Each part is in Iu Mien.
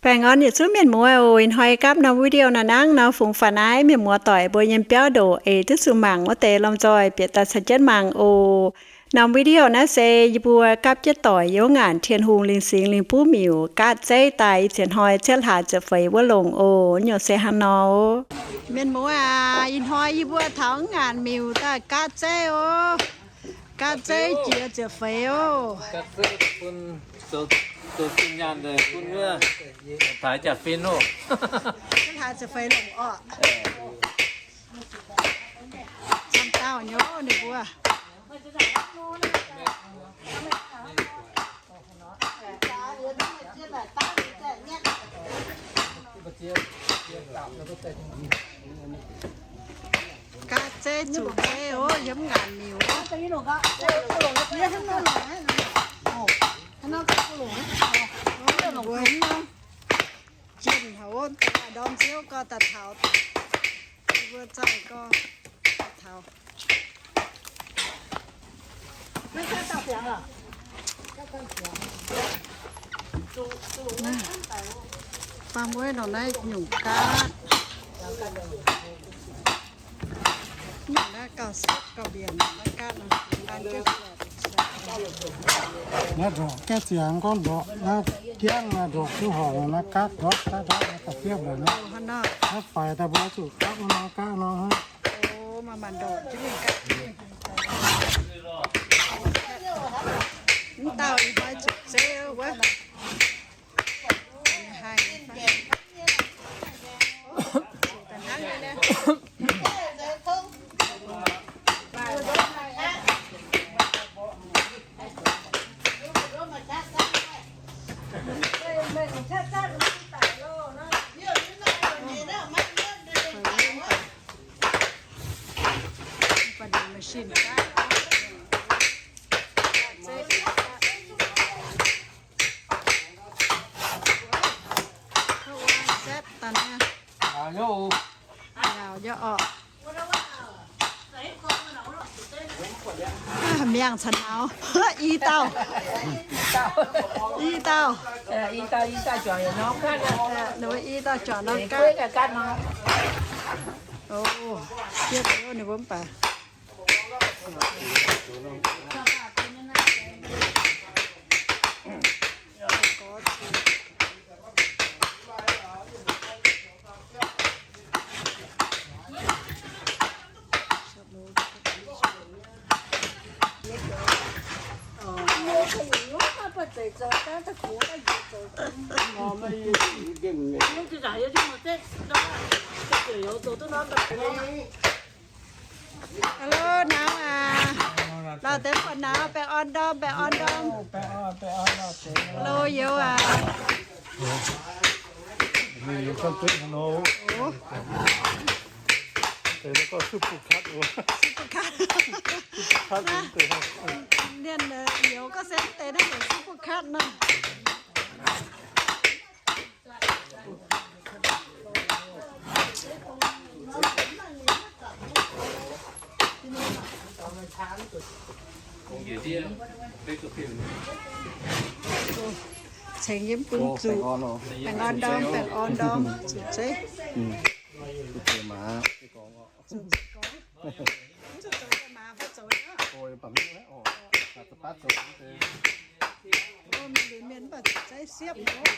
Baengh orn yietc zungv mienh muoz oc. Ih hnoi gapv norm video naaiv nangv nor, fungx faaux naaiv mienh muoz doic mbuo yiem biauv ndoqc eix duqv zuqc mangc wuov deix lomh nzoih bieqc daaih caux jienv mangc oc. Norm video naaiv se yie mbuo gapv jienv doic yiem wuov ngaanc Tin-Hungh lingh singx lingh buv miuc gaatv zeiv daaih i ziex hnoi cietv hlaax ziepc feix wuov longc oc. Nyungc se hnangv nor oc. Mienh muoz aac, ih hnoi yie mbuo taux wuov ngaanc miuc daaih gaatv zeiv oc. Gaatv zeiv jiex ziepc feix oc. Gaatv zeiv bun zoux, zoux zinh nyaanh daaih bun wuov taaix jaax-fin oc. Cietv hlaax ziepc feix longc orqc. Camv dauh nyei ninh mbuo. Gaatv zeiv zuqc zeiv oc, yiem ngaanc miuc oc. Jienh haic wuov, ndorm ziouv gorx daaih taux, mbuo zaih gorx daaih taux. Faam mueiv nor naaiv nyungc gaatv. Nyungc naaiv gauh setv gauh mbienc naaiv gaatv nor, an jienv. Naaiv ndorqc gaatv ziangx gorngv ndorqc naaiv jangv naaiv ndorqc duqv horngc naaiv gaatv ndorqc gaatv ndorqc naaiv ga'fiev mbuo naaiv. Naaiv faix daaih mbuo zuqc gaatv nor gaatv nor. Mv dauh ih hnoi zuqc zeiv wuov. Miangh caux nauz, i dauh, i dauh, i dauh, i dauh juangc yietc norm gaatv, i dauh juangc norm gaatv. Ninh mbuo mv baac Hello, nauz aac. Lauh deix buatc nauz, baengh orn ndorm, baengh orn ndorm. Hello, youz aac. Supercut. Supercut. Ninh youz gorngv se deix naaiv heuc supercut nor. Ceng yiem bun zuqc, baengh orn ndorm, baengh orn ndorm, zuqc zeiv. Mv zuqc zoux daaih maaz fai zoux nyei. Mienh mienh mv baac zuqc zeiv siepv oc.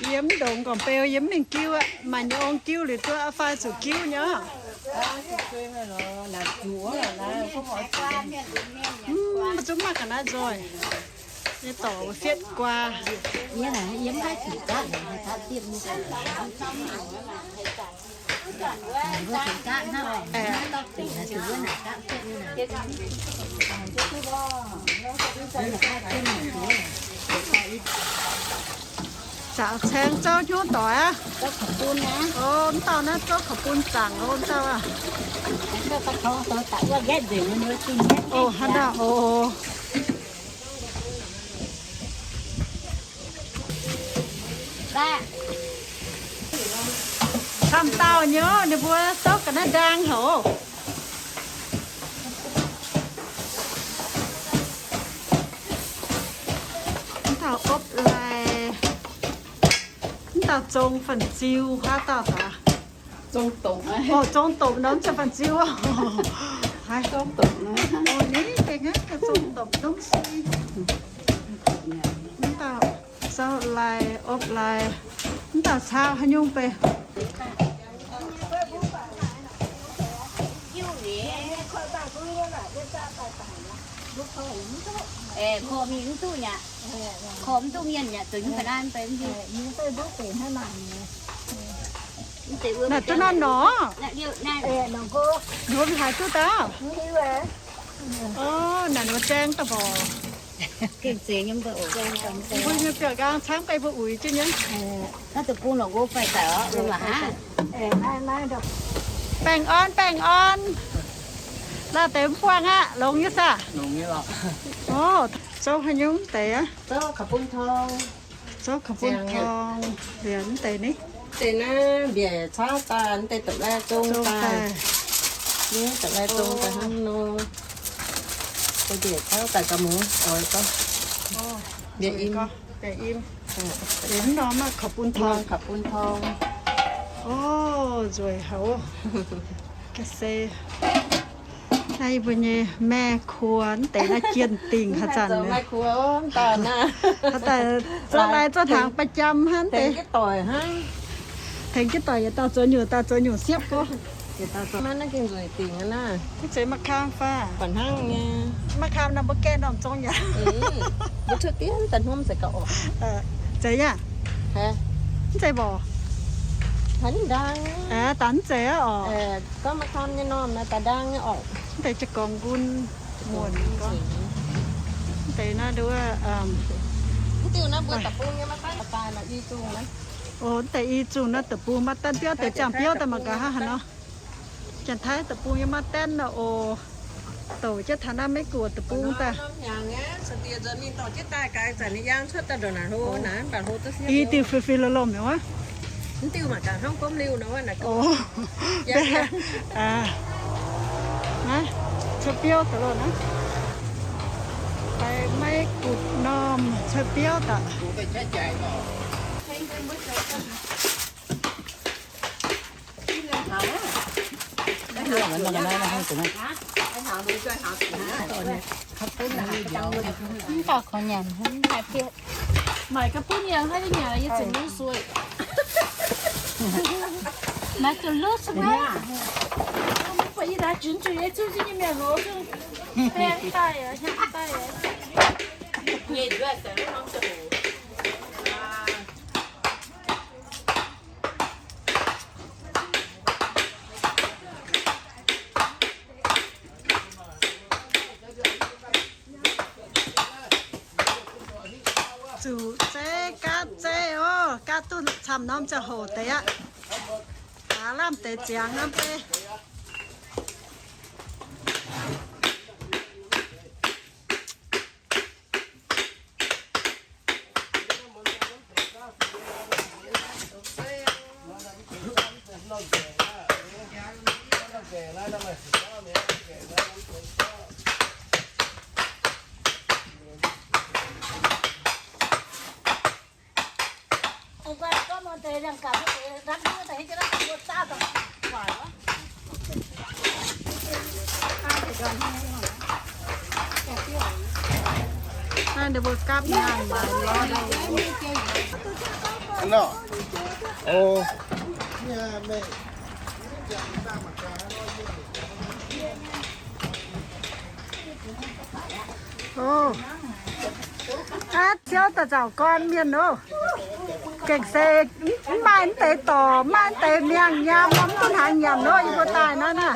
Yie mv ndongx gorngv beu, yie mv mingh jiuv aqv. Maaih nyei ong jiuv liuz duqv aqv fai zuqc jiuv nyei. Mv zungv maiv ga'naaiv nzoih. Nyei dorc wuov fietv guaa. Zaangc caeng zouv hnyouv doic aqv. O, mv dauh naaiv zouv kaux bun zaangc o, mv dauh aqv. O, hnangv naaiv o. Camv dauh nyei, ninh mbuo zouv ga'naaiv ndaang haic. Mv dauh opv lai, mv dauh zong fan-ziu, haaix dauh daaih? Zong dopc. O, zong dopc nor mv zeiz fan-ziu. Haaix, zong dopc nor. O, ninh deix naaiv zong dopc 东西. Mv dauh zouv lai, opv lai, mv dauh cau haaix nyungc beiv. Naaiv duqv naaiv nor. Nduov haaix duqv daaih? O, naaic nduov zaeng daaih mborqc. Mbuo nyei biauv-nqaang camv ga'naaiv mbuo uix jienv nyei. Baengh orn, baengh orn. Lauh deix mv buangh aqv, longx nyei saah? O, zouv haaix nyungc deix aqv? Zouv kaux bun torng. Liuz mv deix ni? Deix naaiv mbiec cauv daaih, mv deix dopc lai zong daaih. Ni dopc lai zong daaih hnangv nor. Deix mbiec cauv daaih gauh muangx oix gorngv. Mbiec im. Mv norm aqv, kaux bun torng. Kaux bun torng. O, nzueic haic. Ga'sie. Naaiv yie mbuo nyei แม่ครัว mv deix naaiv jien dingc haaix zanc. Haaix daaih zorqv lai zorqv hnaangx ประจำ hnangv deix. Tengx jienv doic yietc dauh zoux nyungc, dauh zoux nyungc siepv gorngv. Mv zeiz ma'kaam fai? Ma'kaam naaiv mbuo gaengh ndorm zong yaac. Mbuo cuotv diev daaih hnomv zeiz gauh oc. Zeiz yaac? Mv zeiz mborqc. Daaih mv zeiz aqv oc. Gorngv ma'kaam nyei normh naaiv daaih ndaang nyei oc. Mv deix jiex gorngv nqun muonc gorngv. Mv deix naaiv nduov, mv diuh naaiv mbuo deic-bung nyei maiv daaih daaih nor i zungh naaiv. O, mv deix i zungh naaiv deic-bung maiv daaih biauv deix ziangh biauv daaih mangc gaax hnangv haaix nor. Janx-Taiv deic-bung yaac maiv daenv nor oc. Douc jienv taux naaiv Meiv Guoqv deic-bung daaih. I diuh fei fei lomh lomh nyei wuov. Naaiv, cuotv biouv daaih loh naaiv. Fai Meiv Guoqv normh cuotv biouv daaih. Mv baac korv nyanc hnangv haaix bieqc. Maaic ga'bunv nyanc hnangv nyanc, yie zunc nyungc sueih. Maaic duqv luv sueih. Mv baac yie daaih zunc zuqc yie zungv nyei mienh hoz zungv baeng daaih, hnyangx daaih. Zuqc zeiv, gaatv zeiv oc. Gaatv duqv camv norm ziangh hoc deix aqv. Aav lamh deix ziangx norm deix. Naaiv ninh mbuo gapv nyaanh maaic lorz. Nor. O. Ov, aav, ziouv daaih nzauc gorn mienh oc. Gengh se mv maaih mv deix dorc, mv maaih mv deix miangh nyaam, mv duqv hnaangx nyanc oc. Yie mbuo daaih naaiv naaiv.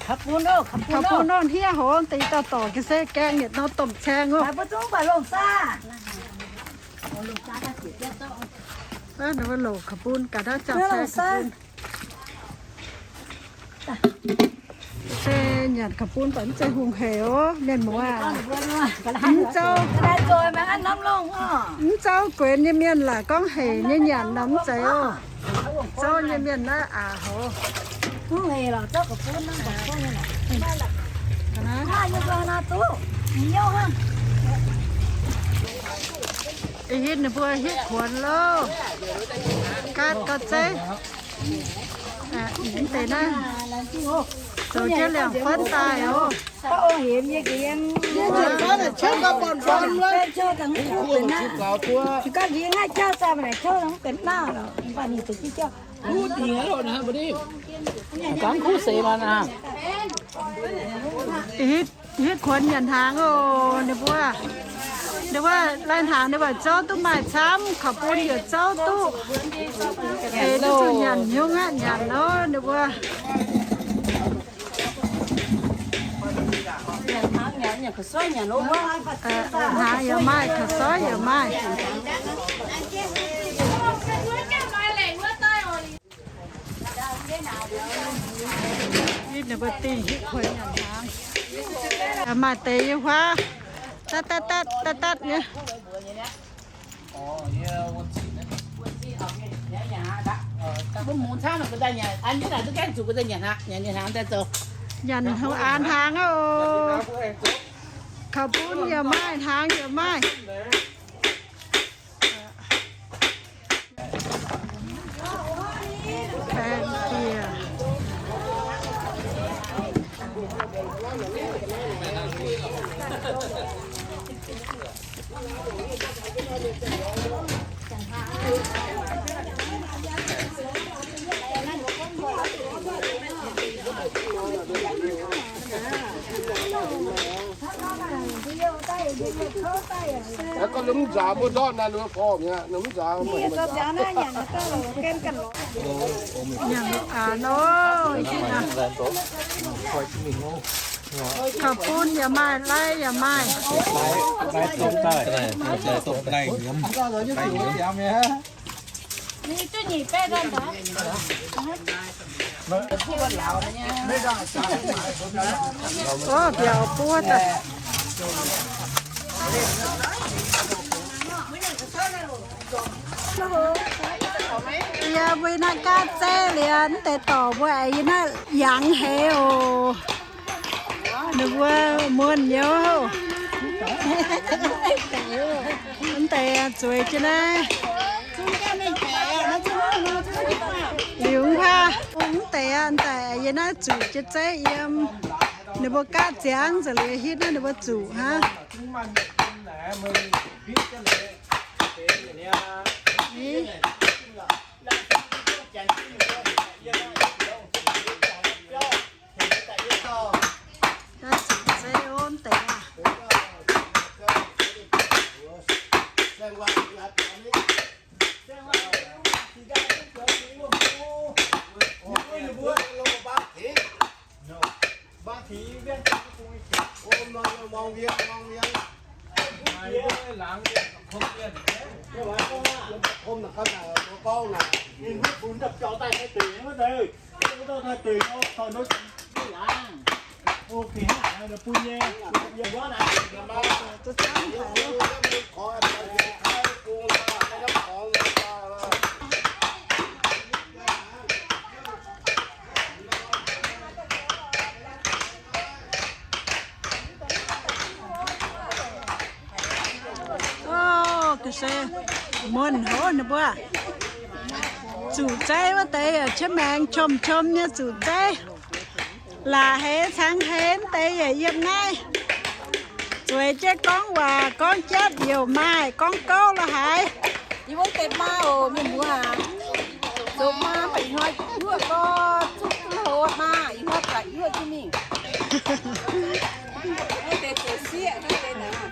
Kaux bun oc, hniev hoz deix dauh dorc ga'sie gaeng yietc nor domh caeng oc. Louc kaux bun gaax, se nyanc kaux bun baac mv zeiz hungh hec oc, mienh muoz aac. Mv zouv, mv zouv guenx nyei mienh laaic gorngv hec nyei nyanc nor mv zeiz oc. Zouv nyei mienh naaiv aac hoz. Ih hitv ninh mbuo hitv kuonx loh. Gaatv gauh zeiv. Mv deix naaiv zoux jienv liangx-fun daaih oc. Hitv kuonx nyanc hnaangx oc. Ninh mbuo, ninh mbuo lai-hnaangx ninh mbuo zouv duqv maaih camv, kaux bun yaac zouv duqv. Eix duqv zuqc nyanc hnyouv aqv, nyanc nor ninh mbuo hnaangx yaac maaih, kaux soiv yaac maaih. Ninh mbuo dingh hitv kuonx nyanc hnaangx. Maaih deix yiem huaav, datv datv datv datv nyei. Nyanc aa hnaangx oc. Kaux bun yaac maaih, hnaangx yaac maaih. Baeng bieqc. Nyanc lungh aanx oc. Kaux bun yaac maaih, lai yaac maaih. Ov, mbiauz buov daaih. Yie mbuo yie naaiv gaatv zeiv liuz, mv deix dorc mbuo aengx yie naaiv yangh heix oc. Ninh mbuo muonh nyouz. Mv deix zueiz jienv naaiv. Liuz mv baac mv deix aqv, mv deix yie naaiv zuqc jienv zeiv yiem. Ninh mbuo gaatv ziangx nzengc liuz hitv naaiv ninh mbuo zuqc hnangv. Naaiv zuqc zeiv ov, mv deix aqv. Ov, ga'sie muonh hov ninh mbuo zuqc zeiv wuov deix yaac qiemx maengx qom-qom nyei zuqc zeiv. Laaix heix cangx heix deix yaac yiem naaiv. Zueiz jienv gorngv waac, gorngv jatv youc maaih, gorngv gouv la'haaix. Yie mbuo deix maa oc, mienh muoz aac. Zoux maa mv baac ih hnoi yuoqv gorngv zuqc duqv hlo maa, ih hnoi baac yuoqv jienv mingh. Naaiv deix zoux sieqv, naaiv deix naaic.